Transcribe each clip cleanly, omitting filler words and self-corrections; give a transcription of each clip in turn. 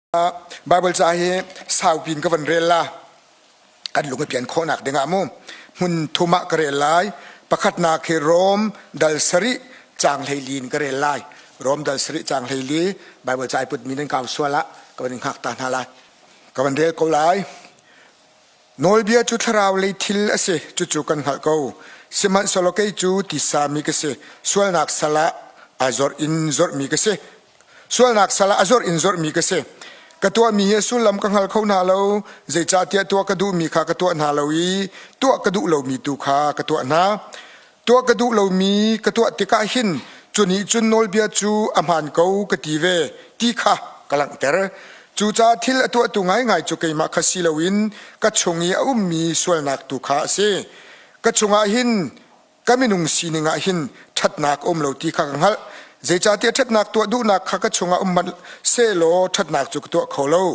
Bible ca hi saupi in ka van rel la. Kan lung i pian khawhnak dingah mu. Hmun thum ah ka rel lai. Pakhatnak hi Rom dal sarih caang 14 in ka rel lai. Rom dal sarih caang 14 Bible ca ai putmi nan kau sual ah ka van in hngak ta hna lai. Ka van rel ko lai. Nawlbia cu thlarau lei thil a si, cucu kan hngalh ko. Sihmanhsehlaw kei cu tisa mi ka si, sualnak sal ah aa zorh in zorhmi ka si. Sualnak sal ah a zorh in zorhmi ka si. Ka tuahmi hi a sullam ka hngal kho hna lo, zeicahtiah tuah ka duhmi kha ka tuah hna lo i tuah ka duh lomi tu kha ka tuah hna. Tuah ka duh lomi ka tuah tikah hin cu nih cun nawlbia cu a hmaan ko ka ti ve ti kha ka langhter. Cucaah thil a tuahtu ngaingai cu keimah kha si loin ka chung i a ummi sualnak tu kha a si. Ka chungah hin ka minung sining ah hin ṭhatnak a um lo ti kha ka hngalh. Zeicahtiah ṭhatnak tuah duhnak kha ka chungah um hmanh sehlaw ṭhatnak cu ka tuah kho lo.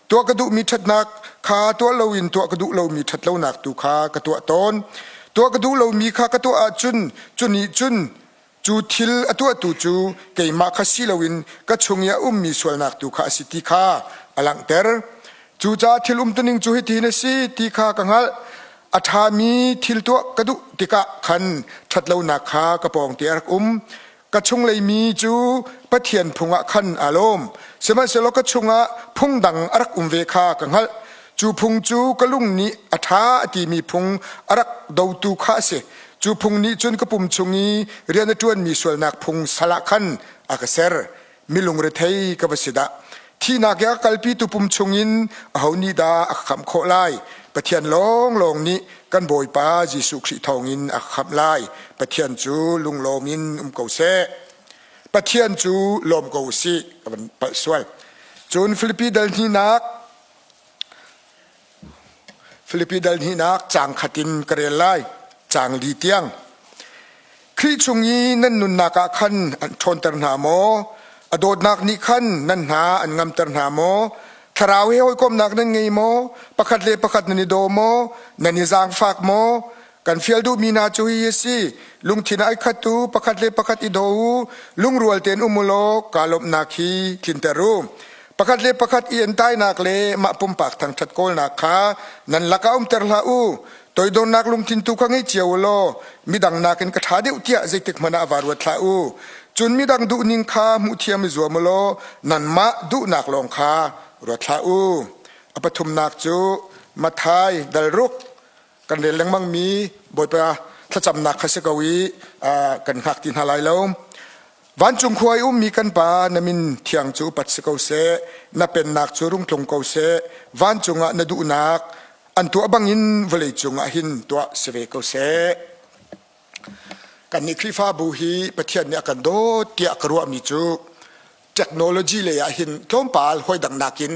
Tuah ka duhmi ṭhatnak kha tuah loin tuah ka duh lomi ṭhatlonak tu kha ka tuah tawn. Tuah ka duh lomi kha ka tuah ahcun cu nih cun cu thil a tuahtu cu keimah kha si loin ka chung i a ummi sualnak tu kha a si ti kha a langhter. Cucaah thil umtuning cu hitin a si ti kha ka hngalh. A ṭhami thil tuah ka duh tikah khan ṭhatlonak kha ka pawngte a rak um. Ka chunglei mi cu Pathian phung ah khan aa lawm. Sihmanhsehlaw ka chungah phung dang a rak um ve kha ka hngalh. Cu phung cu ka lung nih a ṭha a timi phung a rak dotu kha a si. Cu phung nih cun ka pum chung i rian a ṭuanmi sualnak phung sal ah khan a ka ser. Mi lungrethei ka va si dah! Thihnak i a ka kalpitu pum chungin aho nih dah a ka khamh khawh lai? Pathian lawnglawng nih kan Bawipa Jesuh Khrih thawngin a ka khamh lai. Pathian cu lunglawm in um ko seh. Pathian cu lawm ko u sih. Ka van palh sual. Cun Filipi dal hnihnak Filipi dal hnihnak caang khat in ka rel lai, caang li tiang. Khrih chung i nan nunnak ah khan an ṭhawnter hna maw? A dawtnak nih khan nan hna an ngamter hna maw? Thlarau he hawikomhnak nan ngei maw? Pakhat le pakhat nan i daw maw? Nan i zaangfak maw? Kan fial duhmi hna cu hi a si. Lungthin ai khat u, pakhat le pakhat i daw u, lungrual tein um u law kaa lawmhnak hi tlinter u. Pakhat le pakhat i entainak le mah pumpak thangṭhat kawlnak kha nan lakah umter hlah u. Toidornak lungthin tu kha ngei cio u law midang nakin ka ṭha deuh tiah zeitik hmanh ah vaa ruat hlah u. Cun midang duhning kha hmuhthiam i zuam u law nanmah duhnak lawng kha ruat hlah u. A pathumnak cu Matthai dal ruk kan rel lengmangmi Bawipa thlacamnak kha si ko i kan hngak ti hna lai lo. Vancung khua i ummi kan Pa, na min thiang cu upat si ko seh, na pennak cu rung tlung ko seh, vancung ah na duhnak an tuah bangin vawlei cungah hin tuah si ve ko seh. Kannih Khrihfabu hi Pathian nih a kan dawt tiah ka ruahmi cu technology lei ah hin tlawmpal hawi dang nakin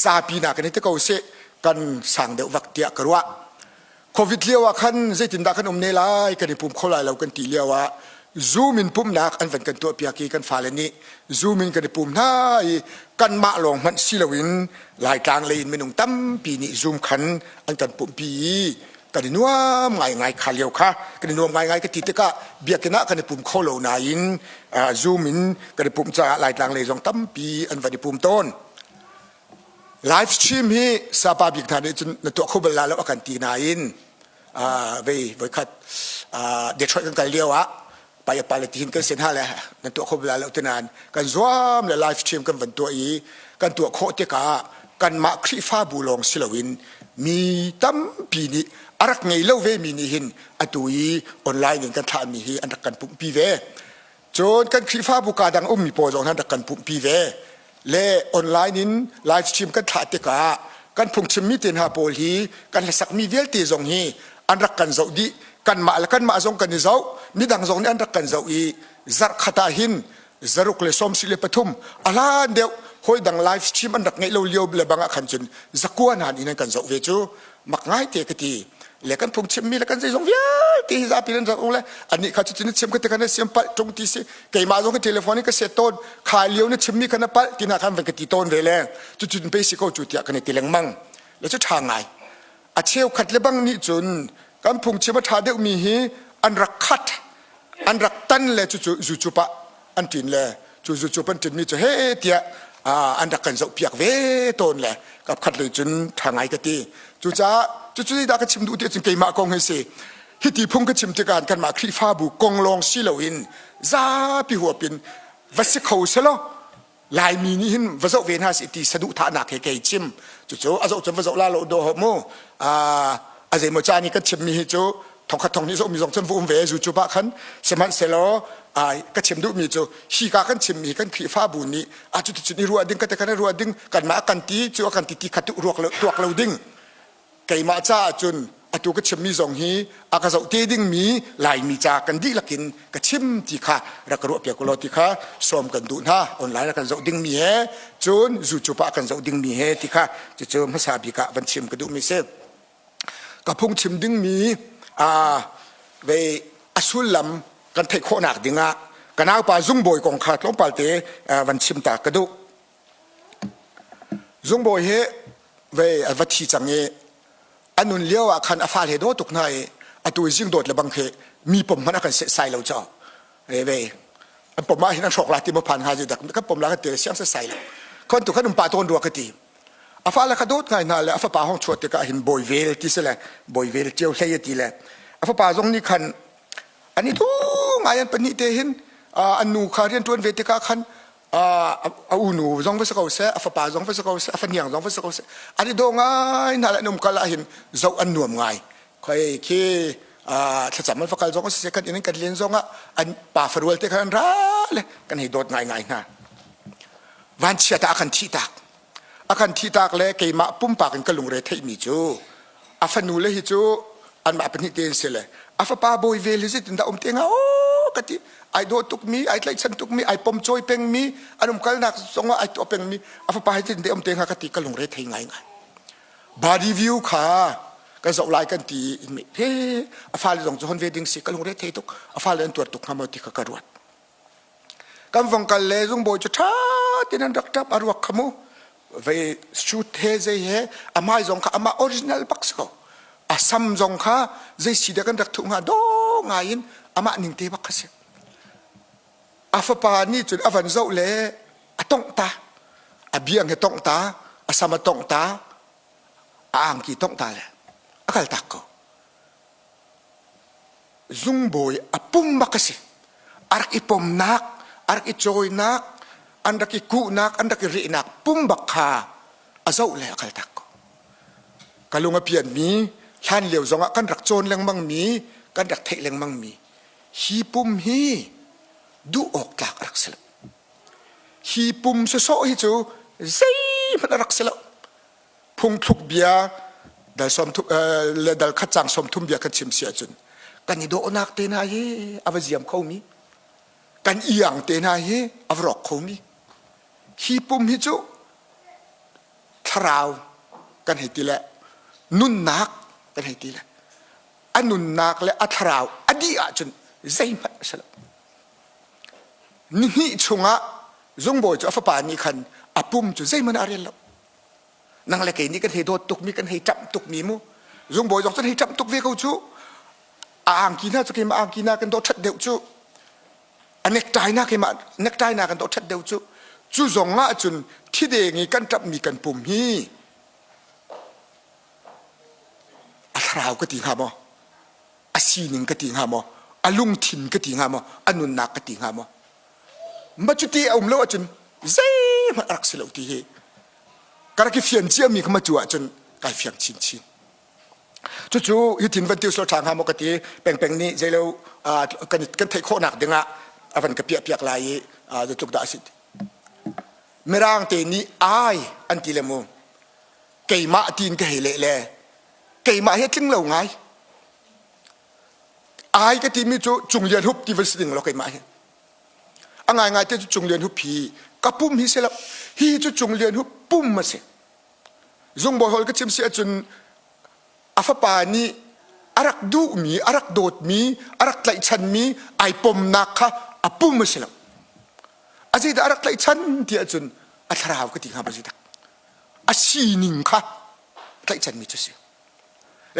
zapi nakin hi ti ko seh kan sang deuh vak tiah ka ruah. Covid lio ah khan zeitindah kan um ne lai kan i pum kho lai lo kan ti lio ah Zoom in pumhnak an van kan tuahpiak i kan fale nih Zoom in kan i pum hna i kanmah lawng hmanh si loin Laitlang lei in minung tampi nih Zoom khan an kan pumhpi i kan i nuam ngaingai kha lio kha kan i nuam ngaingai ka ti tikah biakinn ah kan i pum kho lo nain Zoom in kan i pumh caah Laitlang lei zong tampi an van i pum tawn. Live stream hi sapa bik hna nih cun na tuah kho bal la lo a kan ti nain vei voikhat Detroit kan kal lio ah pai pa le tihin kan sin ha le nan tuah kho bal la lo ti nain kan zuam le live stream kan van tuah i kan tuah khawh tikah kanmah Khrihfabu lawng si loin mi tampi nih a rak ngei lo ve mi nih hin atu i online in kan thlahmi hi an rak kan pumhpi ve. Cun kan Khrihfabu ka dang ummi pawl zong an rak kan pumhpi ve. Le online in live stream kan thlah tikah kan phungchimmi te hna pawl hi kan hlasakmi vialte zong hi an rak kan zoh dih. Kanmah le kanmah zong kan i zoh, midang zong nih an rak kan zoh i zarh khat ah hin zaruk le sawm si le pathum a hlan deuh hawi dang live stream an rak ngeih lo lio le bang ah khan cun zakua hna in an kan zoh ve cu mak ngai te ka ti le kan phungchimmi le kan zeizong vialte hi zapi nan rak le anih kha cutin na chim ka ti kha na siam palh tung ti si keimah zong ka telephone in ka set tawn kha lio na chimmi kha na palh ti na khan van ka ti tawn ve le cucun pe si ko cu tiah kan i ti lengmang le cu ṭha ngai a cheukhat le bang nih cun kan phungchim a ṭha deuhmi hi an rak khat an rak tan le cucu zu cup ah an ṭin le cu zu cup an ṭinmi cu he tiah An rak kan zohpiak ve tawn le kap khat lei cun ṭha ngai ka ti. Cucaah cucu dah ka chim duh ti cun keimah kong hi si. Hiti phung ka chim tikah kanmah Khrihfabu kong lawng si loin zapi huap in va si kho selaw Laimi nih hin va zoh ve hna sih ti saduhthahnak he kei chim. Cucu a zoh cun va zoh la lo do mu. A zeimaw caan i kan chimmi hi cu thongkhat thong nih zohmi zong cun va um ve YouTube ah khan sihmanhsehlaw ka chim duhmi cu hi ka kan chimmi kan Khrihfabu nih a cuticun i ruah ding ka te khan i ruah ding kanmah kan ti cu a kan ti ti kha ruak lo tuak lo ding keimah caah cun atu ka chimmi zong hi a ka zoh te dingmi Laimi ca kan dihlak in ka chim ti kha rak ka ruahpiak ulaw ti kha sawm kan duh hna. Online ah kan zoh dingmi he cun YouTube ah kan zoh dingmi he ti kha cucu hmasa bik ah van chim ka duhmi si. Ka phung chim dingmi ve a sullam kan theih khawhnak dingah ka naupa zungbawi kong kha tlawmpal te van chim ta ka duh. Zungbawi hi vei a va thi cang i a nun lio ah khan a fale he daw tuk hna i atu i zing dawt le bang khi mi pom hmanh a kan sai lo caw e ve an pom ah hin an hrawk la ti mo phan hnga dak kan pom la kan ti siang sai lo khon tu khan um pa tawn rua ka ti a fale kha dawt ngai hna le a fapa hong chuah tikah hin bawi vel ti si le bawi vel ṭio hlei a ti le a fapa zong nih khan an i tu ngai an pahnih te hin an nu kha rian ṭuan ve tikah khan a unu zong va si ko seh a fapa zong va si ko seh a fahniang zong va si ko seh an i daw ngai hna le an um kal ah hin zoh an nuam ngai khoi khi thlacam an va kal zong siseh kan inn kan len zong ah an pa farual te khan an ra le kan hei dawt ngai ngai hna vanchiat ah a kan thih tak a kan thih tak le keimah pumpak in ka lungre theihmi cu a fanu le hi cu anmah pahnih te in si le a fapa bawi vel hi zeitin dah um te hnga aw ka ti ai dawh tukmi ai tlaihchan tukmi ai pom cawi pengmi an umkalnak zong ah ai tuah pengmi a fapa hi zeitin dah um te hnga ka ti ka lungre thei ngai ngai body view kha kan zoh lai kan ti he a fale zong cu hon ve ding si ka lungre thei tuk a fale an tuar tuk hnga maw ti kha ka ruat Kan vong kal le zungbawi cu ṭha tein an rak ṭap a ruak kha mu. Vei shoot he zei he a hmai zong kha amah original bak si ko. A sam zong kha zei si dah kan rak thuh hnga daw ngai in amah ning te bak kha si. A fapa nih cun a van zoh le a tongh ta. A biang he tongh ta, a sam a tongh ta, a angki tongh ta le a kal tak ko. Zungbawi a pum bak a si. A rak i pomnak, a rak i cawinak, an rak i kuhnak, an rak i rehnak pum bak kha a zoh le a kaltak ko. Ka lung a pianmi, hlan lio zongah kan rak cawn lengmangmi, kan rak theih lengmangmi, hi pum hi duh awk tlak a rak si lo. Hi pum sawsawh hi cu zeihmanh a rak si lo. Phungthluk bia dal sawm le dal khat cang sawm thum bia kan chim si ahcun kan i dawhnak te hna hi a va ziam khomi kan iang te hna hi a va rawk khomi hi pum hi cu thlarau kan hei ti le nunnak kan hei ti le a nunnak le a thlarau a dih ahcun zeihmanh a si lo nihnih chungah zungbawi cu a fapa nih khan a pum cu zeihmanh a rel lo Nang le kei nih kan hei dawt tukmi kan hei ṭamh tukmi mu zungbawi zong cun hei ṭamh tuk ve ko cu a angki hna cu keimah angki na kan dawt ṭhat deuh cu a necktie na keimah necktie na kan dawt ṭhat deuh cu cu zong ah cun thideng i kan ṭamhmi kan pum hi a thlarau ka ti hnga maw a sining ka ti hnga maw a lungthin ka ti hnga maw a nunnak ka ti hnga maw ma cuti a um lo ahcun zeihmanh a rak si lo ti hi ka rak i fian ciami kha ma cu ahcun kai fiang chinchin cucu hitin van tiu sal ṭha hnga maw ka ti pengpeng nih zeilo kan kan theih khawhnak dingah a van ka piah piak lai i zeitluk dah a si mirang te nih ai an ti le mu keimah tiin ka hei leh le keimah hi tling lo ngai ai ka timi cu cung lian hup ti van si ding lo keimah hi A ngaingai te cu Cung Lian Hup hi ka pum hi si lo. Hi cu Cung Lian Hup pum a si. Zungbawi hol ka chim si ahcun a fapa nih a rak duhmi, a rak dawtmi, a rak tlaihchanmi ai pomnak kha a pum a si lo. A zeidah a rak tlaihchan ti ahcun a thlarau ka ti hnga ba zeidah. A sining kha tlaihchanmi cu si.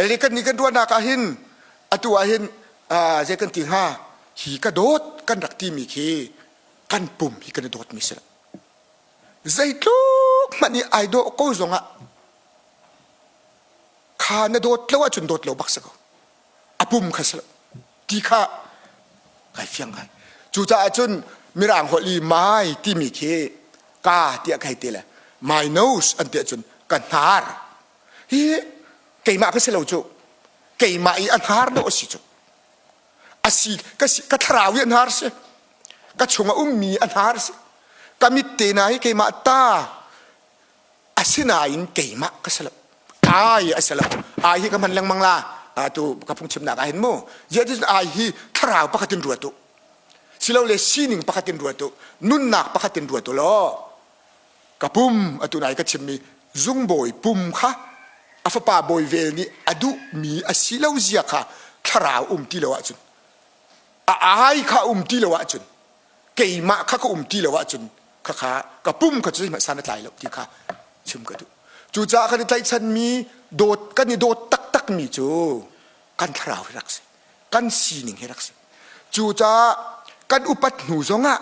Le kan nih kan ruahnak ah hin atu ah hin zei kan ti hnga hi ka dawt kan rak timi khi kan pum hi kan i dawtmi si lo. Zeitluk hmanh i ai dawh ko zongah kha na dawt lo ahcun dawt lo bak si ko. A pum kha si lo. Ti kha kai fiang ngai. Cucaah cun Mirang holh i my timi khi ka tiah ka hei ti le my nose an ti ahcun ka hnar. Hi keimah ka si lo cu. Keimah i a hnar dawh a si cu. A si ka si ka thlarau hi a hnar si. Ka chung a ummi a hnar si. Ka mit te hna hi keimah ta asinain keimah ka si lo. Ai a si lo. Ai hi ka hman lengmang la. Atu ka phungchimnak ah hin mu. Ziah ai hi thlarau pakhat in ruat u. Silole sining pakhat in ruat u. Nunnak pakhat in ruat u law ka pum atu nai ka chimmi zungbawi pum kha a fapa bawi vel nih a duhmi a si lo zia kha thlarau um ti lo ahcun a ai kha um ti lo ahcun keimah kha ka um ti lo ahcun khakha ka pum kha cu zeihmanh san a tlai lo ti kha chim ka duh. Cucaah kan i tlaihchanmi dawt kan i dawt taktakmi cu kan thlarau hi rak si kan sining hi rak si. Cucaah kan upat hnu zongah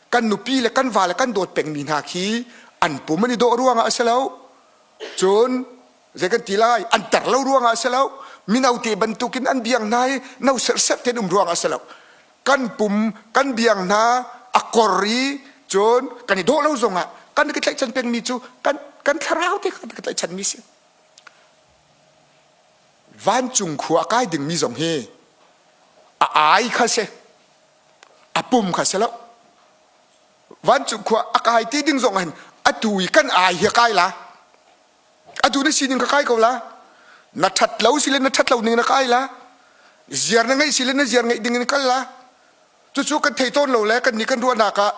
kan nupi le kan va le kan dawt pengmi hna khi an pum an i dawh ruangah a si lo cun zei kan ti lai an ter lo ruangah a si lo mino te bantukin an biang hna hi no serhserh tein um ruangah a si lo kan pum kan biang hna a kor i cun kan i dawh lo zongah kan i tlaihchan pengmi cu kan kan thlarau te kan tlaihchanmi si vancung khua a kai dingmi zong hi a ai kha si a pum kha si lo vancung khua a kai ti ding zong hin atu i kan ai hi a kai la atu na sining ka kai ko la na that lo si le na that lo ning na kai la ziar na ngeih si le na ziar ngeih ding in kal la cucu kan thei tawn lo le kan nih kan ruahnak ah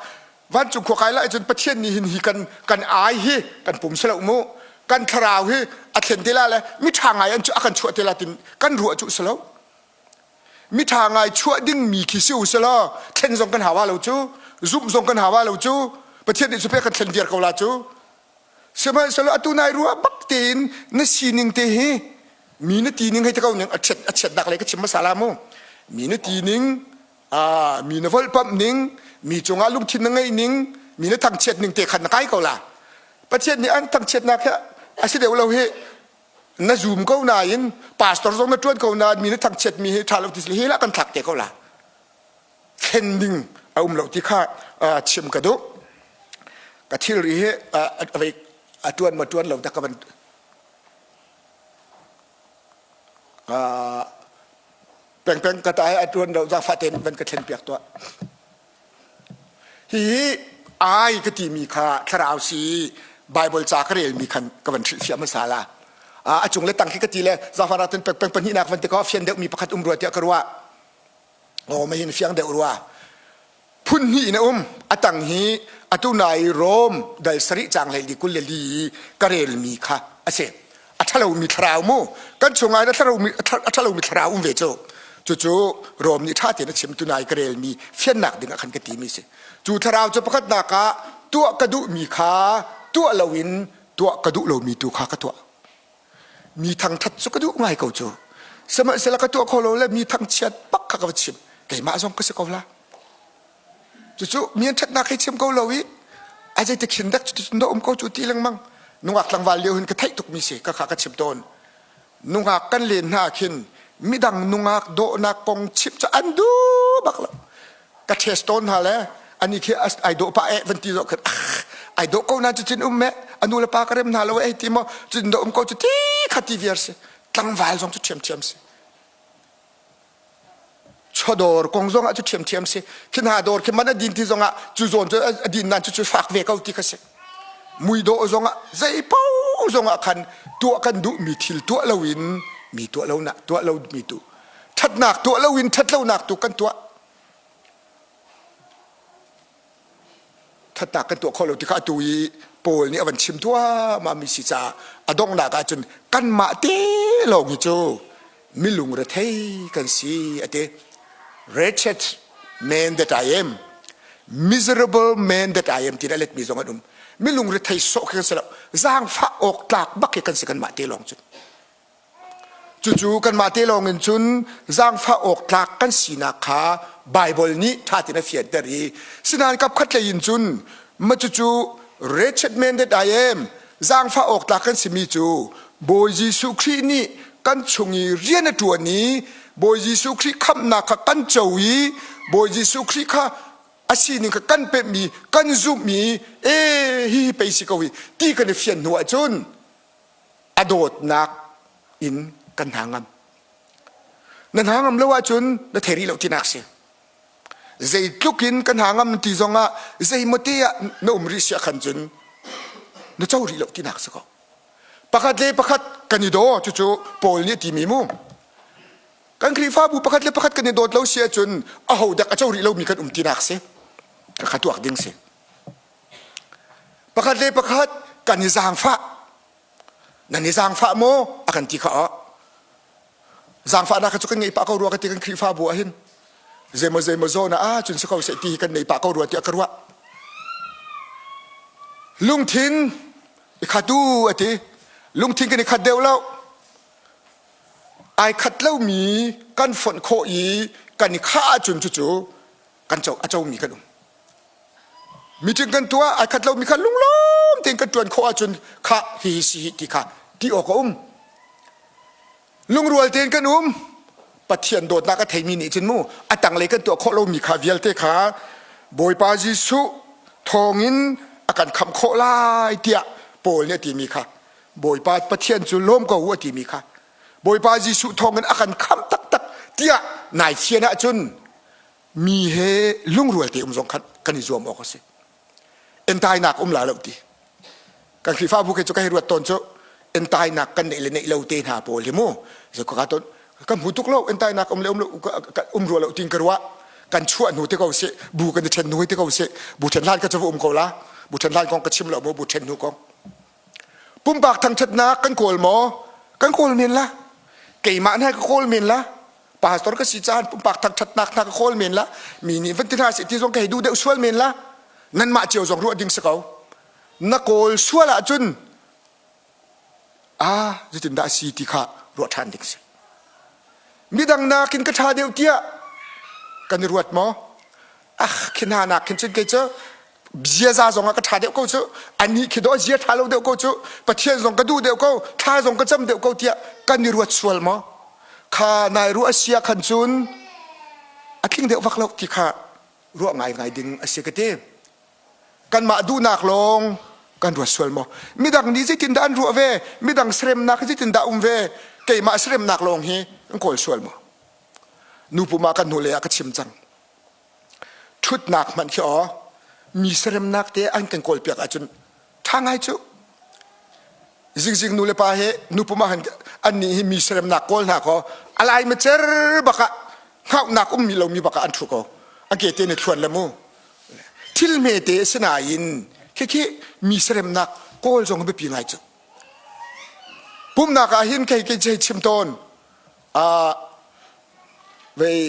vancung khua kai la cun pathian nih hin hi kan kan ai hi kan pum si lo mu kan thlarau hi a thlen te la le mi ṭha ngai an cu a kan chuah te la tin kan ruah cu si lo miṭha ngai chuah dingmi khi si u selaw thlen zong kan hawa lo cu zumh zong kan hawa lo cu Pathian nih cu pek kan thlen viar ko la cu sihmanhsehlaw atu nai ruah bak tein na sining te hi mi na ti ning hei te ko ning a chiat a chiatnak lei ka chim hmasa la mu mi na ti ning mi na volhpamh ning mi cungah lungthin na ngeih ning mi na thangchiat ning te khan na kai ko la Pathian nih an thangchiatnak hi a si deuh lo hi na zum ko nain pastor zong na ṭuan ko nain mi na thangchiat mi hi ṭha lo ti hi lah kan thlak te ko la thlen ding a um lo ti kha chim ka duh ka thilri hi a ṭuan ma ṭuan lo ta ka van pengpeng ka ta a ṭuan lo zaangfah tein van ka thlen piak tuah Hihi ai ka timi kha thlarau si Bible ca ka relmi khan ka van hrilhfiah hmasa la. A cung le tang khi ka ti le zafar ah cun peng pahnihnak van ti ko fian deuhmi pakhat um rua tiah ka ruah. Aw ma hin fiang deuh rua. Phun hnih in a um. A tang hi atu nai Rom dal sarih cang hlei li kul le li ka relmi kha a si. A ṭhalomi thlarau mu kan chungah a ṭhalomi a ṭhalomi thlarau um ve cu. Cucu Rom nih ṭha tein a chim tunai ka relmi fiannak ding ah khan ka timi si. Cu thlarau cu pakhatnak ah tuah ka duhmi kha tuah loin tuah ka duh lomi tu kha ka tuah. Mi thangṭhat cu ka duh ngai ko cu. Sihmanhsehlaw ka tuah kho lo le mi thangchiat bak kha ka va chim. Keimah zong ka si ko la. Cucu mi an ṭhatnak hei chim ko lo i a zei tikhin dak cuticun dah um ko cu ti lengmang. Nungak tlangval lio hin ka theih tukmi si ka kha ka chim tawn. Nungak kan len hna khin midang nungak dawhnak kong chimh cu an duh bak lo. Ka test tawn hna le ani khi ai dawh pah eh van ti zoh khin ai dawh ko na cutin um me anu le pa ka rem hna lo eh ti maw cutin dah um ko cu ti kha ti viar si tlangval zong cu ṭhiamṭhiam si chawdawr kong zong ah cu ṭhiamṭhiam si khi hna dawr khi man a din ti zong ah cu zawn cu a din nan cu cu fak ve ko ti kha si muidawh zong ah zei paoh zong ah khan tuah kan duhmi thil tuah loin mi tuah lo na tuah lo mi tu ṭhatnak tuah loin ṭhatlonak tu kan tuah Thatnak kan tuah kho lo ti kha atu i Paul nih a van chim thluahmah mi si caah a donghnak ah cun kanmah te lawng hi cu milung rethei kan si a ti. Wretched man that I am, miserable man that I am ti a letmi zong an um. Milung rethei sawh khi kan si lo. Zaangfah awk tlak bak khi kan si kanmah te lawng cun. Cucu kanmah te lawng in cun zaangfah awk tlak kan sinak kha Baibal nih ṭha tein a fianter i sinain kapkhat lei in cun ma cucu Wretched man that I am, zaangfah awk tlak kan simi cu Bawi Jesuh Khrih nih kan chung i rian a ṭuan i Bawi Jesuh Khrih khamhnak kha kan co i Bawi Jesuh Khrih kha a sining kha kan pemhmi kan zumhmi e hi pei si ko hi ti kan i fian hnu ahcun a dawtnak in kan hna ngam. Na hna ngam lo ahcun na thei rih lo tinak si. Zeitluk in ka hna ngam ti zongah zeimaw te ah na um rih siah khan cun na co rih lo tinak si ko. Pakhat le pakhat kan i daw cucu Paul nih a timi mu. Kan Khrihfabu pakhat le pakhat kan i dawt lo si ahcun aho dek a co rih lomi kan um tinak si. Ka tuak ding si. Pakhat le pakhat kan i zaangfah. Nan i zaangfah maw? A kan ti kha ah. Zaangfahnak cu kan ngeih pah ko rua ka ti kan Khrihfabu ah hin. Zeimaw zeimaw zawn ah cun si ko seh ti hi kan nei pah ko rua tiah ka ruah. Lungthin i khat u a ti. Lungthin kan i khat deuh lo. Ai khat lomi kan fonh khawh i kan i khah ahcun cucu kan co a comi kan um. Meeting kan tuah ai khat lomi kha lunglawm tein kan ṭuan khawh ahcun khah hihi si hi ti kha ti awk a um. Lungrual tein kan um. Pathian dawtnak a theimi nih cun mu a tanglei kan tuah khawh lomi kha vialte kha Bawipa Jesuh thawngin a kan khamh khawh lai tiah Paul nih a timi kha Bawipa Pathian cu lawm ko u a timi kha Bawipa Jesuh thawngin a kan khamh taktak tiah nai fian ahcun mi he lungrual te um zong khan kan i zuam awk a si entainak um la lo ti kan Khrihfabu ke cu ka hei ruat tawn cu entainak kan neih le neih lo te hna pawl hi mu ka ton ka hmu tuk lo entainak um le um lo um rua lo tin ka ruah kan chuah hnu te ko si bu kan i then hnu te ko si bu then hlan ka chu um ko la bu then hlan kong ka chim lo mu bu then hnu kong pumpak thangthatnak kan kawl maw kan kawl men la keimah hna ka kawl men la pastor ka si caan pumpak thangthatnak hna ka kawl men la mi nih van ti hna seh ti zong ka hei duh deuh sual men la nanmah cio zong ruah ding si ko na kawl sual ahcun ah zeitindah a si ti kha ruah ṭhan ding si midang nakin ka ṭha deuh tiah kan i ruat maw ah khi hna nak khin cun kei cu ziaza zong ah ka ṭha deuh ko cu anih khi dawh zia ṭha lo deuh ko cu Pathian zong ka duh deuh ko thla zong ka cam deuh ko tiah kan i ruat sual maw kha nai ruah sia khan cun a tling deuh vak lo ti kha ruah ngaingai ding a si ka ti kanmah duhnak lawng kan ruat sual maw midang nih zeitindah an ruah ve midang seremnak zeitindah um ve keimah seremnak lawng hi an kawl sual maw nu puma kan hnulei ah ka chim cang ṭhutnak hmanh khi aw mi seremnak te an kan kawlpiak ahcun ṭha ngai cu zingzing nu le pa he nu puma han an nih hi mi seremnak kawl hna kaw alai ma cer bak ah hngauhnak ummi lomi bak ah an ṭhu ko a ke te ne thluan le mu thil hme te sinain khikhi mi seremnak kawl zong biapi ngai cu pumnak ah hin kei kei chim tawn vei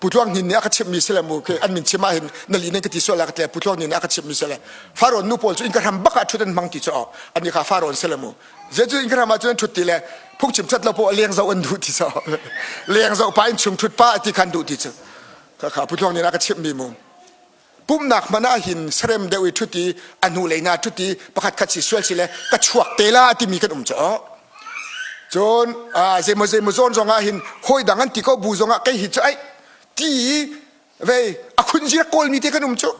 Pu Tluang Hnin nih a ka chimhmi si le mu khi an min chim ah hin na li nan ka ti sual la ka ti Pu Tluang Hnin nih a ka chimhmi si le Farawn nu pawl cu inn ka hram bak ah ṭhut an hmang ti cu an nih kha Farawn si le mu ze cu inn ka hram ah cun an ṭhut ti le phungchim cat lo paw leng zoh an duh ti so leng zoh pa in chung ṭhut pa ti khan duh ti cu kha kha Pu Tluang Hnin a ka chimhmi mu pumhnak hmanh ah hin sarem deuh i ṭhut i a hnulei na ṭhut i pakhat khat si sual si le ka chuak te la timi kan um cu cun zeimaw zeimaw zawn zong ah hin hawi dang an ti ko bu zong ah kei hi cu ai ti i vei a khunzir kawlmi te kan um cu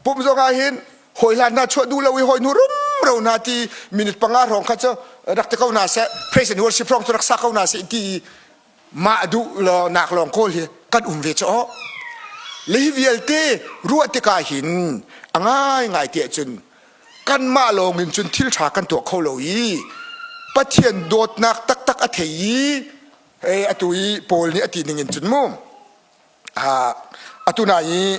pum zong ah hin hawi hlan hna chuah duh lo i hawi hnu rumro hna ti minute panga hrawng kha cu rak ti ko hna seh praise and worship hrawng cu rak sa ko hna seh ti i mah duh lo nak lawng kawl hi kan um ve cu le hi vialte ruah tikah hin a ngaingai ti ahcun kanmah lawng in cun thil ṭha kan tuah kho lo i Pathian dawtnak taktak a thei i e atu i Paul nih a ti ning in cun mu atu na i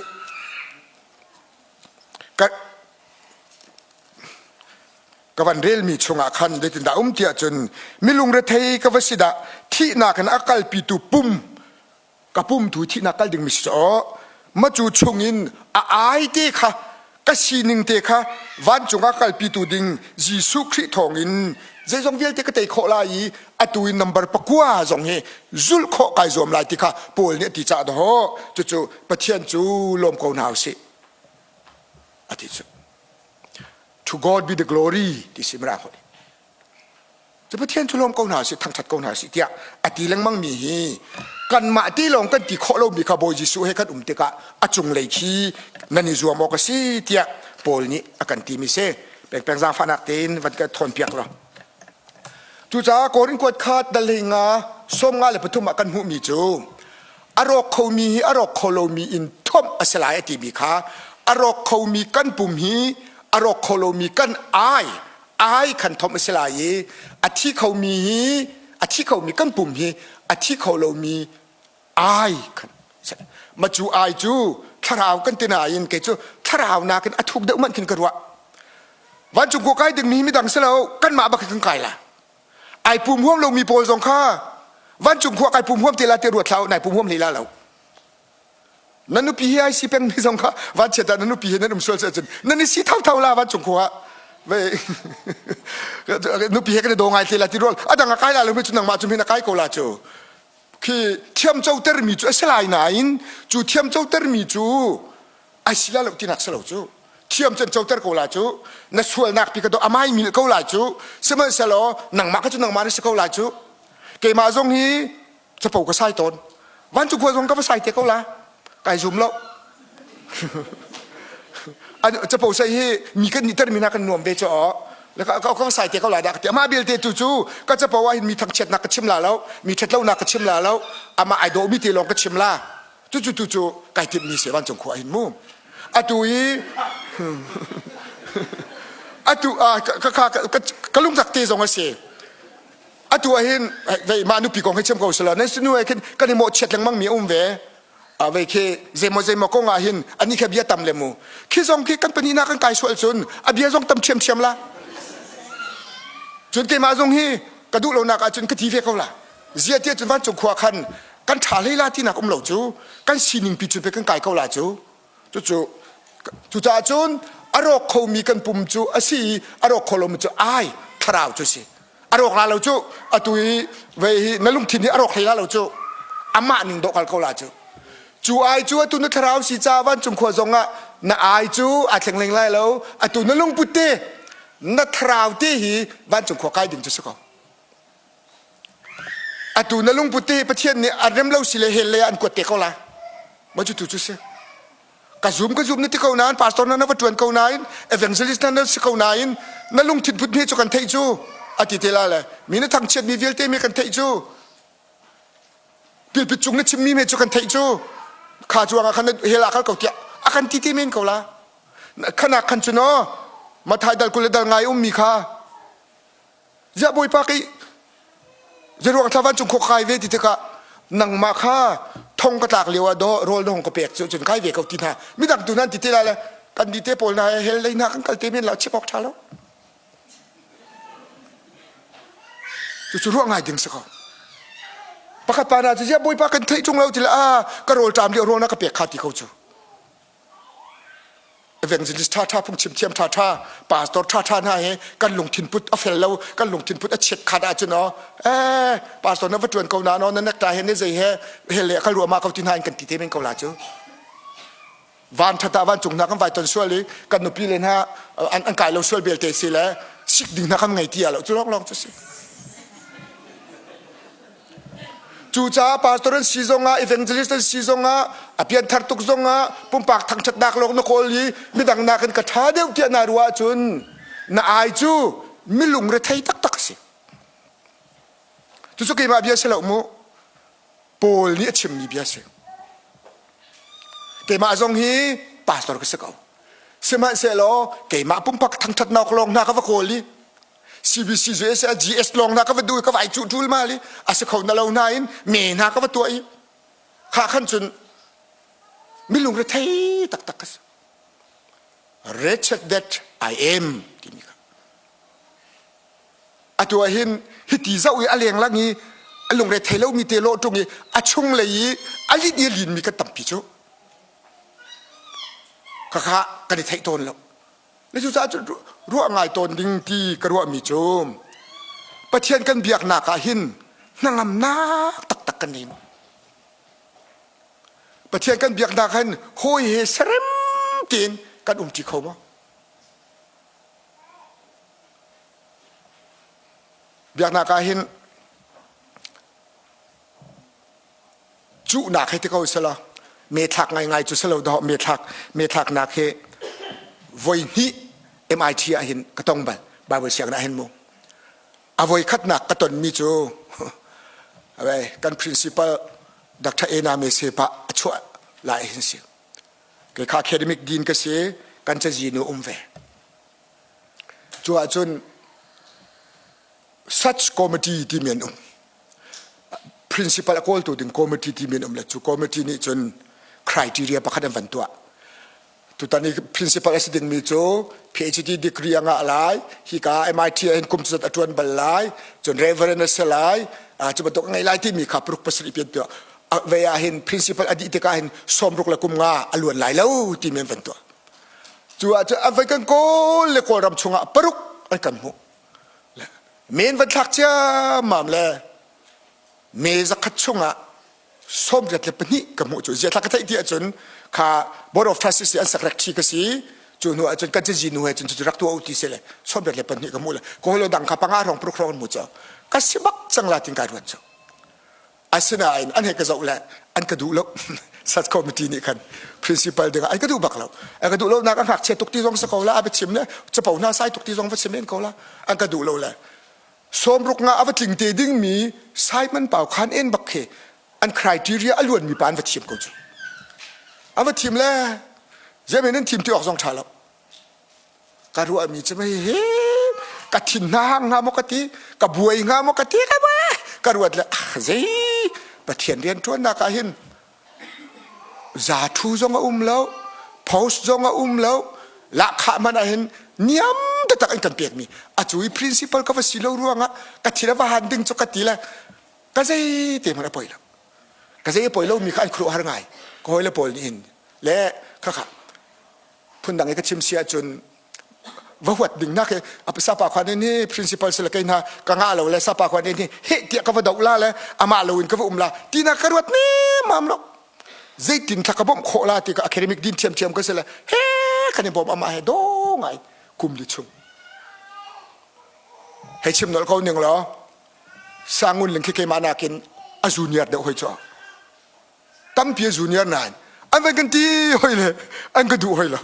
Ka van relmi chungah khan zeitindah um tiah cun milung rethei ka va si dah thihnak in a kalpitu pum ka pum tu thihnak kal dingmi si caw macu chungin a ai te kha ka sining te kha vancung ah kalpitu ding Jesuh Khrih thawngin zeizong vialte ka tei khawh lai i atu in number pakua zong hi zulh khawh kai zuam lai ti kha Paul nih a ti cah dawh cucu Pathian cu lawm ko hna usih a ti cu. To God be the glory ti si mirang holh. Cu Pathian cu lawm ko hna sih, thangṭhat ko hna sih tiah a ti lengmang mi hi kanmah ti lawng kan ti khawh lomi kha Bawi Jesuh he kan um tikah a cunglei khi nan i zuam awk a si tiah Paul nih a kan timi si. Pengpeng zaangfahnak tein van ka thawnpiak law. Cucaah Korin kuat kha dal hlei nga sawm nga le pathum ah kan hmuhmi cu a rawk khomi hi a rawk kho lomi in thuamh a si lai a timi kha a rawk khomi kan pum hi a rawk kho lomi kan ai ai khan thomh a si lai i a thi khomi hi a thi khomi kan pum hi a thi kho lomi ai khan ma cu ai cu thlarau kan ti nain kei cu thlarau nakin a thuk deuh manh khin ka ruah vancung khua kai dingmi midang si lo kanmah bak kan kai la ai pum huam lomi pawl zong kha vancung khua kai pum huam te la te ruat hlah nai pum huam hlei la lo Na nupi hi ai si peng mi zong kha vanchiat ah na nupi he nan um sual cun nan i si thotho la vancung khua ve nupi he kan i daw ngai te la ti rual adang a kai la lo mi cu nangmah cu min a kai ko la cu khi thiam coter mi cu a si lai nain cu thiam coter mi cu ai si la lo tinak si lo cu thiam cun coter ko la cu na sualnak pi ka do amai mil ko la cu sihmanhsehlaw nangmah kha cu nangmah na si ko la cu keimah zong hi capo ka sai tawn vancung khua zong ka va sai te ko la kai zum lo capo sai hi mi kan nih termi na kan nuam ve cho ka ka sai te ko la dah ka ti amah belte tu cu ka capo ah hin mi thangchiatnak ka chim la lo mi ṭhatlonak ka chim la lo amah ai dawh mi te lawng ka chim la tu cu tu cu kai timh mi se vancung khua hin mu atu i atu ka ka ka lungtak te zong a si Atu ah hin vei mah nupi kong hi chim ko selaw nan sinu he khin kan i mawhchiat lengmang mi a um ve. A vei khi zeimaw zeimaw kong ah hin ani kha bia tam le mu. Khi zong khi kan pahnih na kan kai sual cun a bia zong tam ṭhiamṭhiam la. Cun keimah zong hi ka duh lonak ahcun ka ti ve ko la. Zia tiah cun vancung khua khan kan ṭha hlei la tinak um lo cu kan sining pi cun pe kan kai ko la cu. Cucu cucaah cun a rawk khomi kan pum cu a si i a rawk kho lomi cu ai thlarau cu si. A rawk la lo cu atu i vei hi na lungthin hi a rawk hlei la lo cu amah ning dawh kal ko la cu. Cu ai cu atu na thlarau si ca vancung khua zong ah na ai cu aa thleng leng lai lo atu na lungput te na thlarau te hi vancung khua kai ding cu si ko. Atu na lungput te Pathian nih an rem lo si le hell lei ah an kuat te ko lai. Ma cu tu cu si. Ka zum ka zum na ti ko nain pastor na na va tuan ko nain evangelist na na si ko nain na lungthin put mi cu kan theih cu a ti te la le mi na thangchiat mi vialte mi kan theih cu pilpit cung na chimmi me cu kan theih cu kha cuang ah khan hell ah kal ko tiah a kan ti te men ko la khanak khan cu no mathai dal kul le dal ngai ummi kha Ziah Bawipa kei zeiruang thla vancung khua kai ve ti tikah nangmah kha thong ka tlak lio ah dawh rawl na hong ka pek cu cun kai ve ko ti hna midang tu nan ti te lai le kan di te pawl hna he hell lei hna kan kal te men la chim awk ṭha lo cucu ruah ngai ding si ko pakhat pa na cu ziah Bawipa kan theih ṭung lo ti le a ka rawl ṭam lio rawl na ka pek kha ti ko cu Evangelist ṭhaṭha phungchim thiam ṭhaṭha pastor ṭhaṭha hna he kan lungthin put a fel lo kan lungthin put a chiat khat ahcun aw eh pastor na va ṭuan ko na no na nekta he ne zei he hell le kal ruahmah ko ti hna in kan ti te men ko la cu van ṭhat ah vancung hna kan vai ton sual i kan nupi le hna an, an kai lo sual belte si le sik ding hna kan ngei ti ah lo cu lawng lawng cu si Cucaah pastor an si zongah evangelist an si zongah a pianthar tuk zongah pumpak thangṭhatnak lawng na kawl i midang nakin ka ṭha deuh tiah naa ruah ahcun na ai cu milung rethei taktak a si. Cucu keimah bia si lo mu. Paul nih a chimmi bia si. Keimah zong hi pastor ka si ko. Sihmanhsehlaw keimah pumpak thangṭhatnak lawng hna ka va kawl i CBC cu GS lawng na ka va du ka vai cu tul ma li a si kho na lo na in me na ka va tuah i kha khan cun milung re thei taktak ka si wretched that I am timi kha atu ah hin hiti zoh i a leng lang i a lungre thei lomi te lawh ṭung i a chung lei i a lin i a linmi kan tampi cu khakha kan i theih tawn lo Na cucaah cu ruah ngai tawn ding ti ka ruahmi cu Pathian kan biaknak ah hin hnangamnak taktak kan nei maw? Pathian kan biaknak hin hawi he serem tein kan umṭi kho maw? Biaknak ah hin cuhnak hi ti ko selaw me thlak ngaingai cu selo dawh me thlak me thlaknak hi voi hnih MIT ah hin ka tong bal Bible sianginn ah hin mu a voi khatnak ka tonmi cu kan principal Dr. Ena Mese pa a chuah lai hin si kei kha academic dean ka si kan cazi nu um ve cu ahcun such committee timi an um principal a kawltu ding committee timi an um le cu committee nih cun criteria pakhat an van tuah tutan i principal a si dingmi cu PhD degree a ngah lai hika MIT ah hin kum cuzat a ṭuan bal lai cun reverend a si lai cu bantuk a ngei lai timi kha paruk pasarih pian tuah ve ah hin principal a dih tikah hin sawmruk le kum nga a luan lai lo timi an van tuah cu ah cun an vai kan kawl le kawlram chungah paruk an kan hmuh men van thlak ciammam le me zakhat chungah 82 ka hmuh cu ziathla ka theih ti ahcun kha board of trustees an sak rek thi ka si cu hnu ahcun kan cazi nu he cun cu rak tuah u ti si le 22 ka hmuh le ka holo dang kha panga hrawng paruk hrawng an hmu cu ka si bak cang la tin kai ruat cu asinain an he ka zoh le an ka duh lo sat committee nih khan principal ding an ka duh bak lo an ka duh lo nak a ngakchia tuk ti zong si ko la a biachim le capo hna sai tuk ti zong va chim men ko la an ka duh lo le sawmruk nga a va tling te ding mi Simon Pau khan en bak khi an criteria a luan mi pa an va thim ko cu an va thim le zemen an thim ti awk zong tha lo ka ruah mi cu mei he ka thin hna hang hnga maw ka ti ka buai hnga maw ka ti ka buai ka ruat le ah zei pathian rian ṭuannak ah hin za thu zong a um lo post zong a um lo lahkhah hmanh ah hin niam taktak an kan pekmi a cu i principal ka va si lo ruangah ka thil a va han ding cu ka ti le ka zei te hmanh a poi lo ka zei a poi lomi kha an khuaruahhar ngai ka hawile pawl nih hin le khakha phundang i ka chim si ahcun va huat ding nak hi sapa khua nih principal sila kei hna ka ngah lo le sapa khua nih he tiah ka va doh la le amah lo in ka va um la tina ka ruat ne mam lo zeitin thla ka bawmh khawh la ti ka academic din thiam thiam ka si le he kan i bawm amah he do ngai kum li chung hei chim nol ko ning law sangun ling khi keimah nakin a junior deuh hoi chu tampi a junior nain an van kan ti hoi le an ka duh hoi lo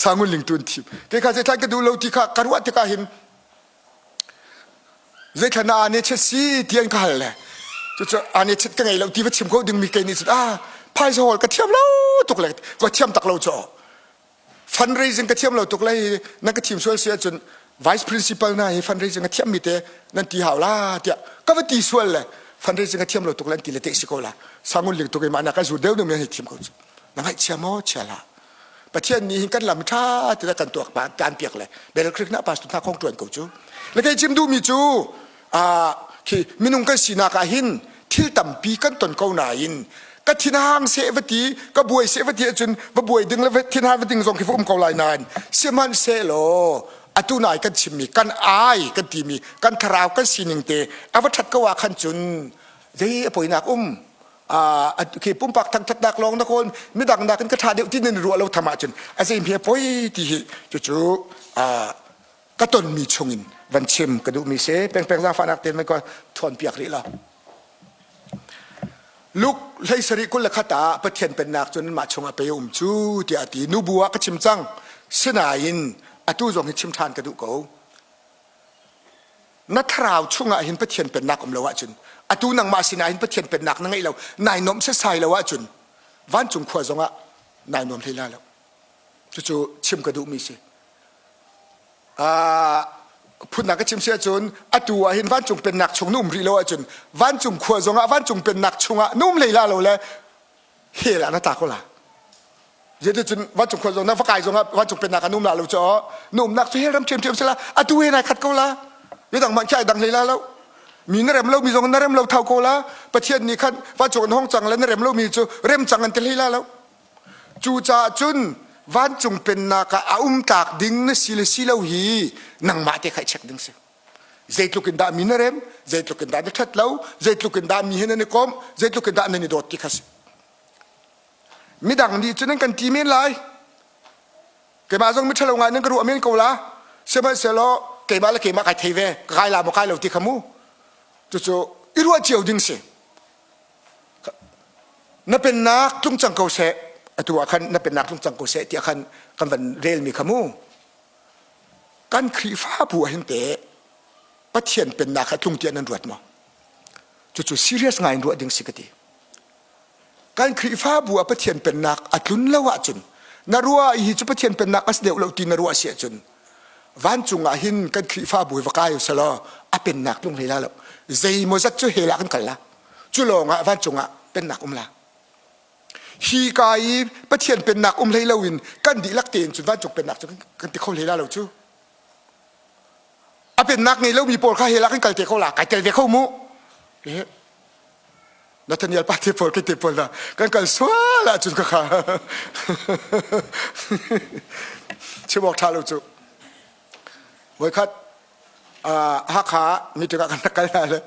sangun ling tu an thim ke kha zeithlan ka duh lo ti kha ka ruah tikah hin zeithlan na ane chet si ti an ka hal le cucu ane chet ka ngei lo ti va chim ko ding mi kei nih cun ah phaisa hawl ka thiam lo tuk le ka thiam tak lo cho fundraising ka thiam lo tuk lai nan ka thim sual si ahcun vice principal na hi fundraising a thiam mi te nan ti hau la tiah ka va ti sual le fundraising a thiam lo tuk le an ti le te si ko la sangun ling tuk i mah na ka zu deu nu men hi thiam ko cu na ngaih chia maw chia la pathian nih hin kan lam tha ti kan tuak pa tan piak le bel krik na pastor hna khong tuan ko cu le kei chim duh mi cu khi minung kan sinak ah hin thil tampi kan ton ko nain ka thinhang seh va ti ka buai seh va ti ahcun va buai ding le thinhang va ding zong khi va um ko lai nain sihmanhsehlaw atu nai kan chimmi kan ai kan timi kan thlarau kan sining te a va ṭhat ko ah khan cun zei a poinak um khi pumpak thangṭhatnak lawng na kawl midang nakin ka ṭha deuh ti nan ruah lo tham ahcun a zei hme poi ti hi cucu ka tonmi chungin van chim ka duhmi si pengpeng zaangfahnak tein van ka thuan piak rih lo Luke hlei sarih 21 ah Pathian pennak cu nanmah chungah pei a um cu tiah a ti nubu ah ka chim cang sinain atu zong hi chim ṭhan ka duh ko na thlarau chungah hin Pathian pennak um lo ahcun atu nangmah sinah hin Pathian pennak na ngeih lo nai nuamh setsai lo ahcun vancung khua zongah nai nuam hlei la lo cucu chim ka duhmi si phunnak ka chim si ahcun atu ah hin vancung pennak chung na um rih lo ahcun vancung khua zongah vancung pennak chungah na um hlei la lo le hell ah na tla ko la zeticun vancung khua zong na va kai zongah vancung pennak ah na um la lo cu na umnak cu hell ram ṭhiamṭhiam si la atu he nai khat ko la midang hmanh khi ai dang hlei la lo mi na rem lo mi zong na rem lo thau ko la pathian nih khan vancung an hong cang le na rem lo mi cu rem cang an ti hlei la lo Cucaah cun vancung pennak ah a um tlak ding na si le si lo hi nangmah te kha i check ding si. Zeitluk in dah mi na rem, zeitluk in dah na ṭhat lo, zeitluk in dah mi he nan i komh, zeitluk in dah nan i dawt ti kha si. Midang nih cun an kan ti men lai. Keimah zong miṭhalo ngai nan ka ruah men ko la. Sihmanhsehlaw keimah le keimah kai thei ve, ka kai la maw kai lo ti kha mu. Cucu i ruah cio ding si. Na pennak tlung cang ko seh. Atu ah khan na pennak tlung cang ko seh tiah khan kan van relmi kha mu. Kan Khrihfabu ah hin teh Pathian pennak kha tlung tiah nan ruat maw? Cucu serious ngai in ruah ding si ka ti. Kan Khrihfabu ah Pathian pennak a tlun lo ahcun na ruah i hi cu Pathian pennak a si deuh lo ti na ruah si ahcun vancung ah hin kan Khrihfabu hi va kai usalaw a pennak tlung hlei la lo. Zeimawzat cu hell ah kan kal la. Cu lawng ah vancung ah pennak um la. Hi ka i Pathian pennak um hlei loin kan dihlak tein cun vancung pennak cu kan ti kho hlei la lo cu. A pennak ngei lomi pawl kha hell ah kan kal te kho la kai tel ve kho mu. Nathaniel pa te pawl ke te pawl na kan kal sual ahcun ka kha chim awk ṭha lo cu. Voikhat Hakha meeting ah kan rak kal hna le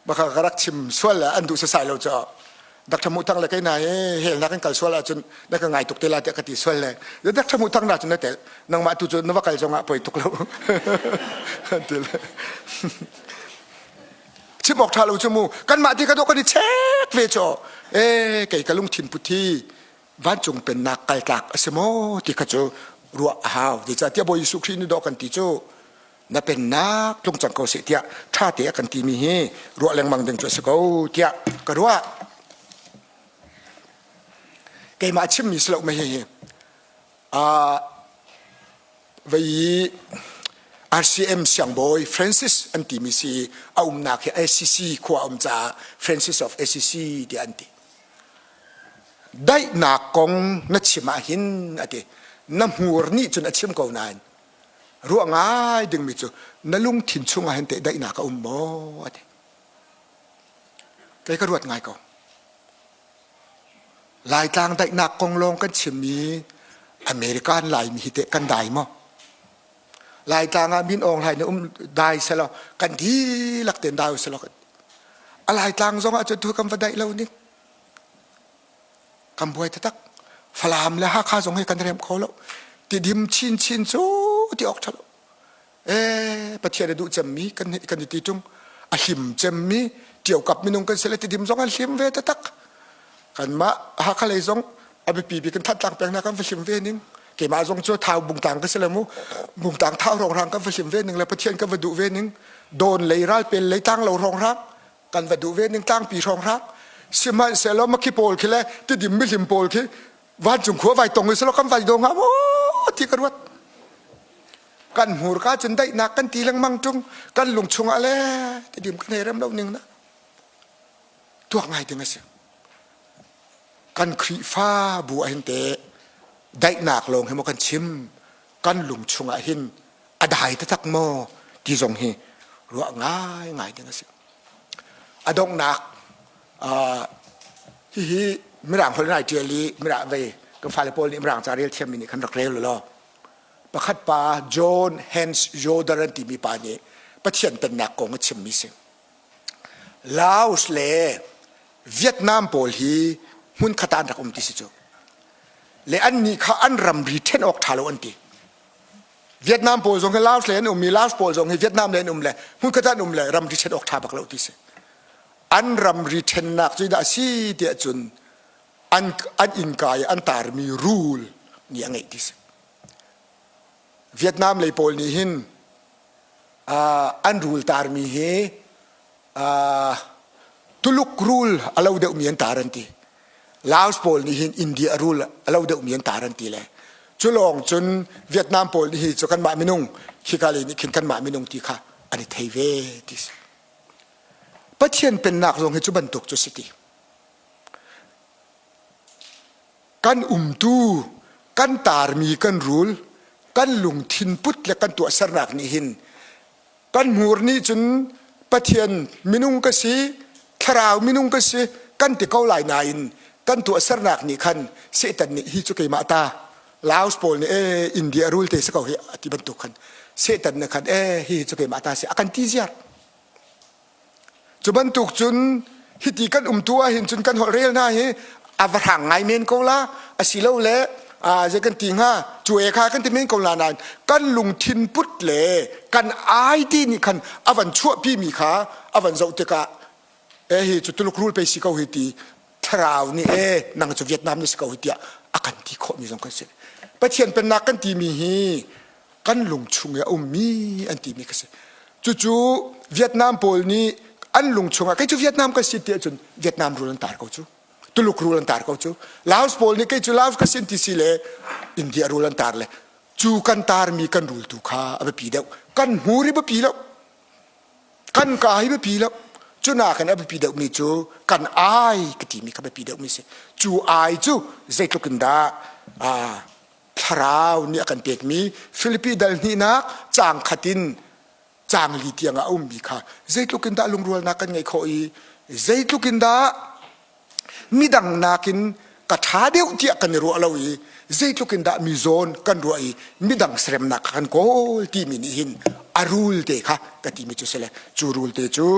baka ka rak chim sual le an duh sasai lo cu Dr. Mu Thang le kei na hi hel na kan kal sual ahcun na ka ngai tuk te la tiah ka ti sual le Dr. Mu Thang na cun na tel nangmah tu cu na va kal zongah poi tuk lo ti le chim awk ṭha lo cu mu kanmah ti ka dawh kan i chek ve cu e kei ka lungthin put hi vancung pennak kaltlak a si maw ti kha cu ruah a hau zeicahtiah Bawi Jesuh Khrih nih dawh kan ti cu na pennak tlung cang ko seh tiah ṭha te a kan timi hi ruah lengmang ding cu a si ko tiah ka ruah keimah chimmi si lo mei hihi vei RCM siangbawi Francis an timi si a umnak hi ACC khua um caah Francis of ACC tiah an ti. Daihnak kong na chim ah hin a ti. Na hmur nih cun a chim ko nain ruah ngai dingmi cu na lungthin chungah hin teh daihnak a um maw a ti. Kei ka ruat ngai ko. Laitlang daihnak kong lawng kan chimmi American Laimi hi teh kan dai maw? Laitlang ah Min Aung Hlaing nih um dai selaw kan dihlak tein dai selaw a Laitlang zong ah cun tu kan va daih lo ning kan buai taktak Falam le Hakha zong hi kan rem kho lo tidim chinchin cu ti awk ṭha lo ee Pathian a duh cemmi kan kan i ti ṭung a hlim cemmi ṭiokap minung kan si le tidim zong an hlim ve taktak kanmah Hakha lei zong a biapi bik in Thantlang peng hna kan va hlim ve ning keimah zong cu thau bungtang ka si le mu bungtang thau rongrang kan va hlim ve ning le Pathian kan va duh ve ning dawn lei ralpel lei tlang lo rongrang kan va duh ve ning tlangpi rongrang sihmanhsehlaw makhi pawl khi le tidim mihlim pawl khi vancung khua vai tong i kan vai do hnga maw ti ka ruat kan hmurka cun daihnak kan ti lengmang ṭung kan lung chungah le tidim kan hei rem lo ning na tuak ngai ding a si kan Khrihfa bu ah hin te daihnak lawng hi maw kan chim kan lung chungah hin a dai taktak maw ti zong hi ruah ngai ngai ding a si a donghnak hihi mirang holh in ai ṭial i mirang vei kan fale pawl nih mirang ca rel thiammi nih khan rak rel law pakhat pa John Hans Yoder an timi pa nih Pathian pennak kong a chimmi si Laos le Vietnam pawl hi hmunkhat ah an rak um ti si cu le annih kha an ramri ṭhen awk ṭha lo an ti Vietnam pawl zong hi Laos le an um i Laos pawl zong hi Vietnam le an um le hmunkhat ah an um le ramri ṭhen awk ṭha bak lo ti si an ramri ṭhennak cu dah a si tiah cun an an innka i an tarmi rule nih a ngeih ti si Vietnam lei pawl nih hin an rul tarmi hi Tuluk rul a lo deuhmi an tar an ti Laos pawl nih hin India rul a lo deuhmi an tar an ti le cu lawng cun Vietnam pawl nih hi cu kanmah minung khika lei nih khin kanmah minung ti kha an i thei ve ti si Pathian pennak zong hi cu bantuk cu si ti kan umtu kan tarmi kan rul kan lungthin put le kan tuahsernak nih hin kan hmur nih cun Pathian minung ka si thlarau minung ka si kan ti ko lai nain kan tuahsernak nih khan Satan nih hi cu keimah ta Laos pawl nih ee India rul te si ko hi ti bantuk khan Satan nih khan ee hi cu keimah ta si a kan ti ziar Cu bantuk cun hiti kan umtu ahhin cun kan holh rel hna hi a va hrang ngai men ko la asilole zei kan ti hnga cu e kha kan ti men ko la nain kan lungthin put le kan ID nih khan a van chuahpi mi kha a van zoh tikah e hi cu Tuluk rul pei si ko hi ti thlarau nih e nang cu Vietnam na si ko hi tiah a kan ti khawhmi zong kan si. Pathian pennak kan timi hi kan lung chung i a ummi an timi ka si. Cucu Vietnam pawl nih an lung chungah kei cu Vietnam ka si ti ahcun Vietnam rul an tar ko cu. Tuluk rul an tar ko cu. Laos pawl nih kei cu Laos ka sin ti si le India rul an tar le cu kan tarmi kan rul tu kha a biapi deuh. Kan hmur hi biapi lo. Kan ka hi biapi lo. Cu nakin a biapi deuhmi cu kan ai ka timi kha biapi deuhmi si. Cu ai cu zeitluk in dah thlarau nih a kan pekmi Filipi dal hnihnak caang khat in caang li tiang ah a ummi kha zeitluk in dah lungrualnak kan ngeih khawh i zeitluk in dah midang nakin ka ṭha deuh tiah kan i ruah lo i zeitluk in dah mi zawn kan ruah i midang seremnak kha kan kawl timi nih hin a rul te kha ka timi cu si le cu rul te cu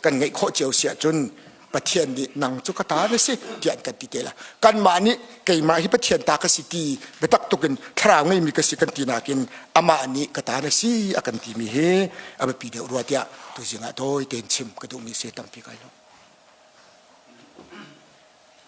kan ngeih khawh cio si ahcun Pathian nih nang cu ka ta na si tiah an kan ti te la kanmah nih keimah hi Pathian ta ka si ti biatak tuk in thlarau ngeimi ka si kan ti nakin amah nih ka ta na si a kan timi hi a biapi deuh rua tiah tuzing ah tawi tein chim ka duhmi si tampi kai lo.